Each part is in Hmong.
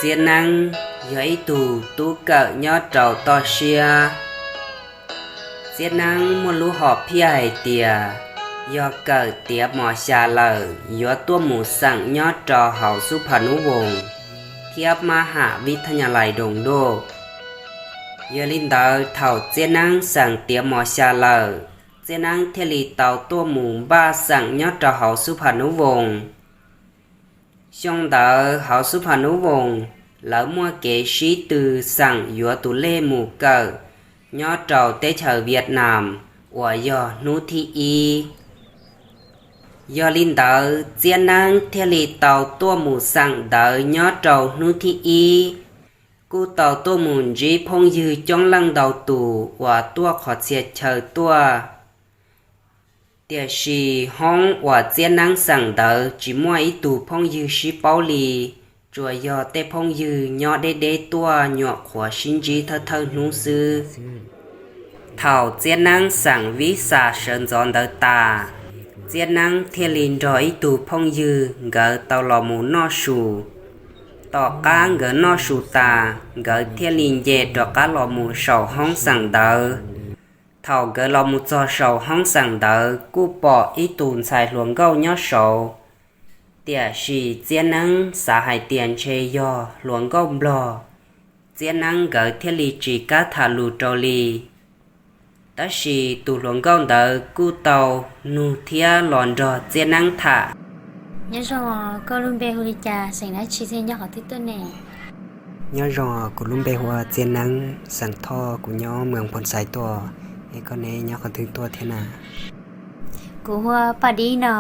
Txiab Neeb yog ib tug tub kawm nyob rau toj siab. Txiab Neeb muaj lub hom phiaj hais tias yog kawm tiav mos xya lawm yuav tuaj mus xeem nyob rau hauv Xub Pha Nub Voos thiab mab ham vib thaj nyas lais doos doj. Yog li ntawd thaum Txiab Neeb xeem tiav mos xya lawm, Txiab Neeb thiaj li tau tuaj mus npaj xeem nyob rau hauv Xub Pha Nub Voos. Xyoo ntawd hauv Xub Pha Nub Voos lawv muaj kev sib tw xeem yuav tus lej mus kawm nyob rau teb chaws Vietnam uas yog hnub thib ib. Yog li ntawd Txiab Neeb thiaj li tau tuaj mus xeem ntawd nyob rau hnub thib ib, kuj tau tuaj mus ntsib phooj ywg coob leej ntau tus uas tuaj qhov txhia chaw tuaj. Tiam sis hoob uas Txiab Neeb xeem ntawd tsis muaj ib tug phooj ywg sib paub li, tsuas yog tej phooj ywg nyob deb deb tuaj nyuam qhuav sib ntsib thawj thawj hnub xwb. Thaum Txiab Neeb xeem vib xa sawv ntxov ntawd tas, Txiab Neeb thiaj li nrog ib tug phooj ywg nkawd tau los mus noj su. Tom qab nkawd noj su tas, nkawd thiaj li nce rov qab los mus saum hoob xeem ntawd. Thaum nkawd los mus txog saum hoob xeem ntawd kuj pom ib tus ntxhais hluas nkauj nyob saud. Tiam sis Txiab Neeb xav hais tias ntshe yog hluas nkauj nplog, Txiab Neeb nkawd thiaj li tsis kam tham lus rau li. Tab sis tus hluas nkauj ntawd kuj tau nug thiab los nrog Txiab Neeb tham. Nyob zoo, koj lub npe hu li cas, xeem dab tsi thiab nyob qhov twg tuaj ne? Nyob zoo, kuv lub npe hu ua Txiab Neeb, xeem Thoj, kuv nyob Moos Phoos Xais tuaj. Es koj ne nyob qhov twg tuaj thiab na? Kuv hu ua Paj Dib no,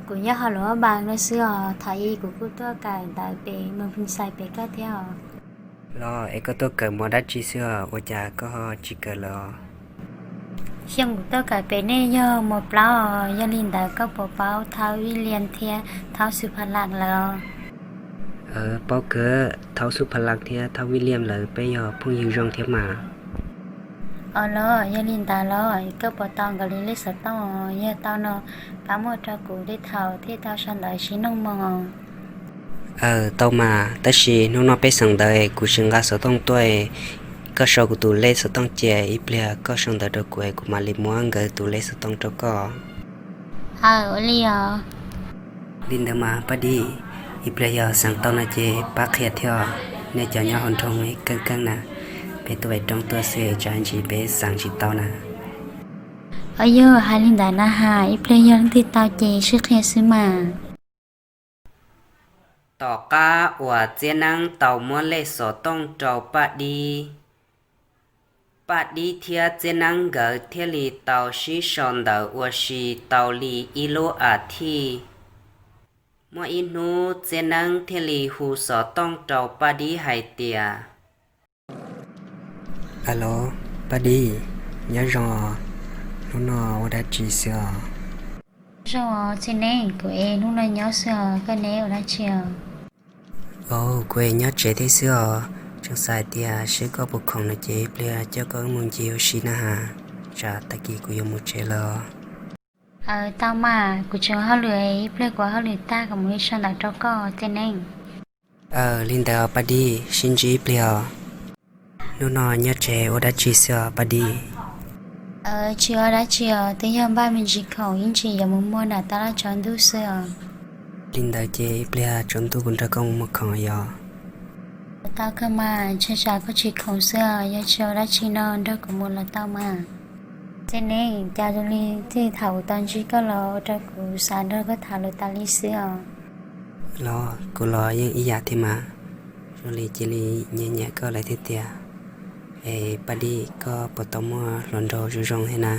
kuv nyob hauv Luam Paj Npas no xwb os. Thaum ub kuv kuj tuaj kawm ntawv pem Moos Phoos Xais pem koj thiab os. Los es koj tuaj kawm mos dab tsi xwb os, ua cas koj tsis kawm lawm os? Xyoo kuv tuaj kawm pem nej yog mos plaub os, yog li ntawd koj puas paub Thaub Vij Liam thiab Thaub Xub Pha Lam lawv os? Paub kawg, Thaub Xub Pha Lam thiab Thaub Vij Liam lawv peb yog phooj ywg zoo thiab mas. Os los yog li ntawd los koj puas tau nkawd li lej xov tooj? Yog tau no pab muab rau kuv thiaj thaum thiaj tau sau ntawv sib nug moo. Aws, tau mas, tab sis hnub no peb xeem ntawv kuv tsis nqa xov tooj tuaj, koj sau kuv tus lej xov tooj ces ib pliag koj sau ntawv rau kuv es kuv mam li muab nkawd tus lej xov tooj rau koj. Aws, ua li os. Li ntawd mas Paj Dib, ib pliag yog xeem tau no ces pab qhia thiab. Nej cov nyob hauv nroog keej keej na, peb tuaj pem roob tuaj xwb tsam ntsis peb xeem tsis tau na. Os, yog hais li ntawd na has, ib pliag yog leej twg tau ces sib qhia xwb mas. Tom qab uas Txiab Neeb tau muab lej xov tooj rau Paj Dib, Paj Dib thiab Txiab Neeb nkawd thiaj li tau sib sau ntawv ua si tau li ib lub as thiv. Muaj ib hnub Txiab Neeb thiaj li hu xov tooj rau Paj Dib hais tias, Alo, Paj Dib, nyob zoo os, hnub no ua dab tsi xwb os? Zoo os Txiab Neeb, kuv es hnub no nyob xwb os, koj ne ua dab tsi os? Os, kuv es nyob tsev thiab xwb os, tseem xav hais tias seb koj puas khoom no ces ib pliag coj koj wb mus ncig ua si na has, tsam tag kis kuv yuav mus tsev lawm os. Aws, tau mas, kuv tseem ua hauj lwm, ib pliag kuv ua hauj lwm tag kuv mam li sau ntawv rau koj Txiab Neeb. Aws, li ntawd os Paj Dib, sib ntsib ib pliag os. Hnub no nyob tsev ua dab tsi xwb os Paj Dib? Aws, tsis ua dab tsi os, twb yog npaj me ntsis khoom ib ntsis yuav mus muag nram tab laj tsaus ntuj xwb os. Li ntawd ces ib pliag tsaus ntuj kuv nrog koj mus muag khoom yom? Tau kawg mas, ntshai tsam koj tsis khoom xwb os, yog tsis ua dab tsi no nrog kuv mus los tau mas. Txiab Neeb, cas zoo li txij thaum kuv tau ntsib koj los ua rau kuv xav nrog koj tham lus tas li xwb os. Los kuv los yeej ib yam thiab mas, zoo li cia li nyiam nyiam koj lawm thiab tiag. Es Paj Dib, koj puas tau muaj hluas nraug zoo zoo thiab na?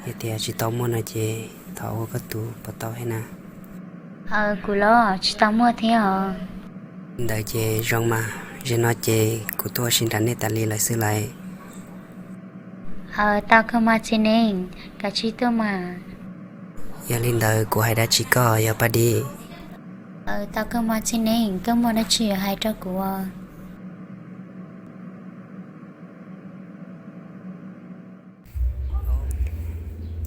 Yog tias tsis tau muaj no ces thov ua koj tus puas tau thiab na? Aws, kuv los tsis tau muaj thiab os. Li ntawd ces zoo mas, zaum no ces kuv tuaj ua si nram nej tas li lawm xwb lauj. Aws, tau kawg mas Txiab Neeb, kav tsij tuaj mas. Yog li ntawd kuv hais dab tsi koj yog Paj Dib? Aws, tau kawg mas Txiab Neeb, koj muaj dab tsi yuav hais rau kuv os?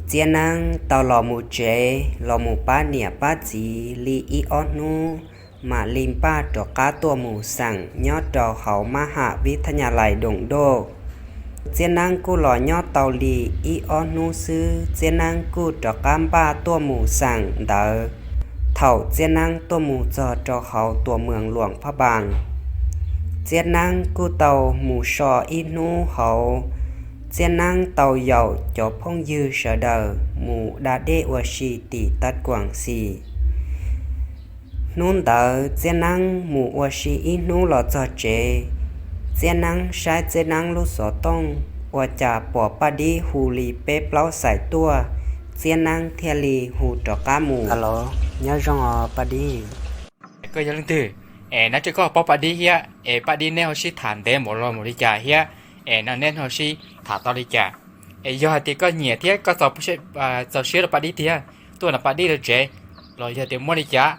Txiab Neeb tau los mus tsev los mus pab niam pab txiv li ib ob hnub, mam li npaj rov qab tuaj mus xeem nyob rau hauv mab ham vib thab nyas lais Doom Doj. Txiab Neeb kuj los nyob tau li ib ob hnub xwb, Txiab Neeb kuj rov qab npaj tuaj mus xeem ntawd. Thaum Txiab Neeb tuaj mus txog rau hauv tuam mees Luam Phab Npas, Txiab Neeb kuj tau mus so ib hnub hauv. Txiab Neeb tau yaum cov phooj ywg sawv daws mus da dej ua si tim Taj Kuam Xis. Hnub ntawd Txiab Neeb mus ua si ib hnub los txog tsev, Txiab Neeb saib Txiab Neeb lub xov tooj, ua cas pom Paj Dib hu li peb plaub xais tuaj, Txiab Neeb thiaj li hu rov qab mus. Alo, nyob zoo os Paj Dib. Koj yog leej twg? Es nab tsev koj paub Paj Dib thiab es Paj Dib neb ho sib tham ntev npaum los mus li cas thiab? Es no neb ho sib tham tau li cas? Es yog hais tias koj nyiam thiab koj txaus siab rau Paj Dib tiag, tuaj nrog Paj Dib lawv tsev, los yog tias muaj li cas,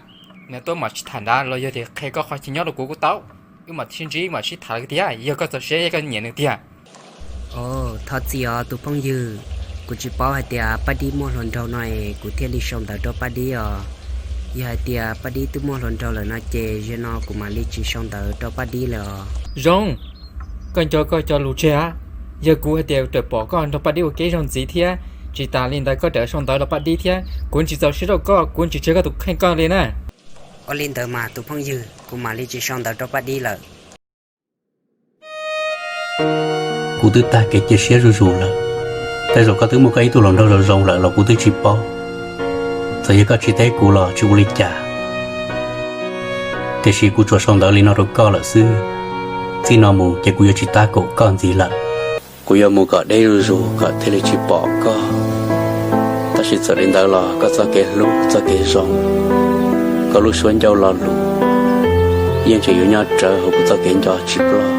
nws tuaj mam sib tham ntawd, los yog tias qhia koj qhov chaw nyob rau kuv kuj tau, wb mam sib ntsib mam sib tham lawm tiag, yog koj txaus siab thiab koj nyiam nws tiag. Thov txim os tus phooj ywg, kuv tsis paub hais tias Paj Dib muaj hluas nraug no es kuv thiaj li sau ntawv rau Paj Dib os. Yog hais tias Paj Dib twb muaj hluas nraug lawm no ces zaum no kuv mam li tsis sau ntawv rau Paj Dib lawm os. Zoo, koj nco koj cov lus tseg a. Yog kuv hais tias tawm pom koj nrog Paj Dib ua ke zoo ntxiv thiab, tsis tas li ntawd koj tseem sau ntawv rau Paj Dib thiab, kuv tsis txaus siab rau koj, kuv tsis tseg koj tus kheej koj li na. Ua li ntawd mas tus phooj ywg, kuv mam li tsis sau ntawv rau Paj Dib lawm. Kuv twb tag kev cia siab zuj zus lawm, tej zaum koj twb muaj koj ib tug hluas nraug zoo zoo lawm los kuv twb tsis paub. Txawm yog koj tsis teb kuv los tsis ua li cas, tiam sis kuv tsuas sau ntawv li no rau koj lawm xwb. Txij no mus ces kuv yuav tsis tab kaum koj ntxiv lawm. Kuv yuav mus kom deb zuj zus kom thiaj li tsis pom koj. Tab sis txawm li ntawd los koj txoj kev hlub txoj kev zoo, koj lub suab ncauj lo lus yeej tseem yuav nyob rawv hauv kuv txoj kev nco tsis ploj.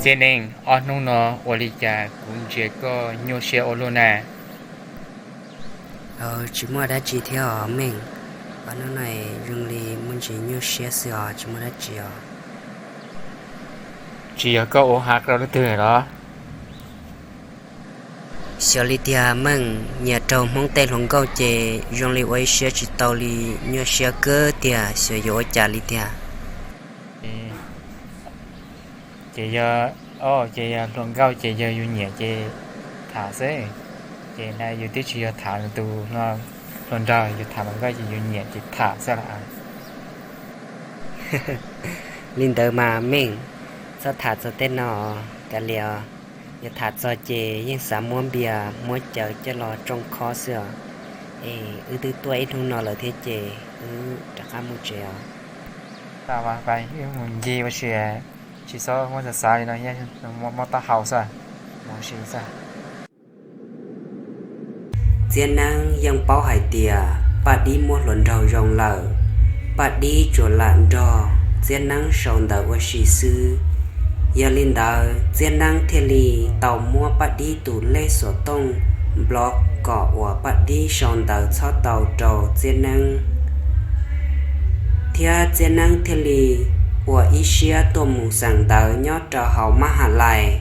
Txiab Neeb, ob hnub no ua li cas kuv ntsia koj nyuaj siab ua luaj na? Tsis muaj dab tsi thiab os Meej, ob hnub no zoo li muaj ntsis nyuaj siab xwb os, tsis muaj dab tsi os. Tsis yog koj ua hav rau leej twg los? Xyov li tiag Meej, nyiam raug Hmoob tej hluas nkauj ces zoo li ua ib siab tsis tau li, nyuaj siab kawg tiag, xyov yuav ua cas li tiag. Ces yog, ces yog hluas nkauj ces yog yus nyiam ces tham xwb. Ces na yus twb tsis yog tham tus hluas nraug, yus tham hluas nkauj ces yus nyiam ces tham xwb los. Li ntawd mas Meej, txhob tham txog tej no, kav liam, yog tham txog ces yeej xav muab npias muab cawv coj los tsoo khob xwb os. Es wb twb tuaj ib hnub no lawm thiab ces wb rov qab mus tsev os. Mus ncig ua si, tsis txhob muab xav xav li no, mob taub hau xwb, mus ua si xwb. Txiab Neeb yeej paub hais tias Paj Dib muaj hluas nraug zoo lawm, Paj Dib tsuas lam nrog Txiab Neeb sau ntawv ua si xwb. Yog li ntawd Txiab Neeb thiaj li tau muab Paj Dib tus lej xov tooj nplo kom uas Paj Dib sau ntawv txhob tau rau Txiab Neeb, thiab Txiab Neeb thiaj li ua ib siab tuaj mus xeem ntawv nyob rau hauv mab ham lais.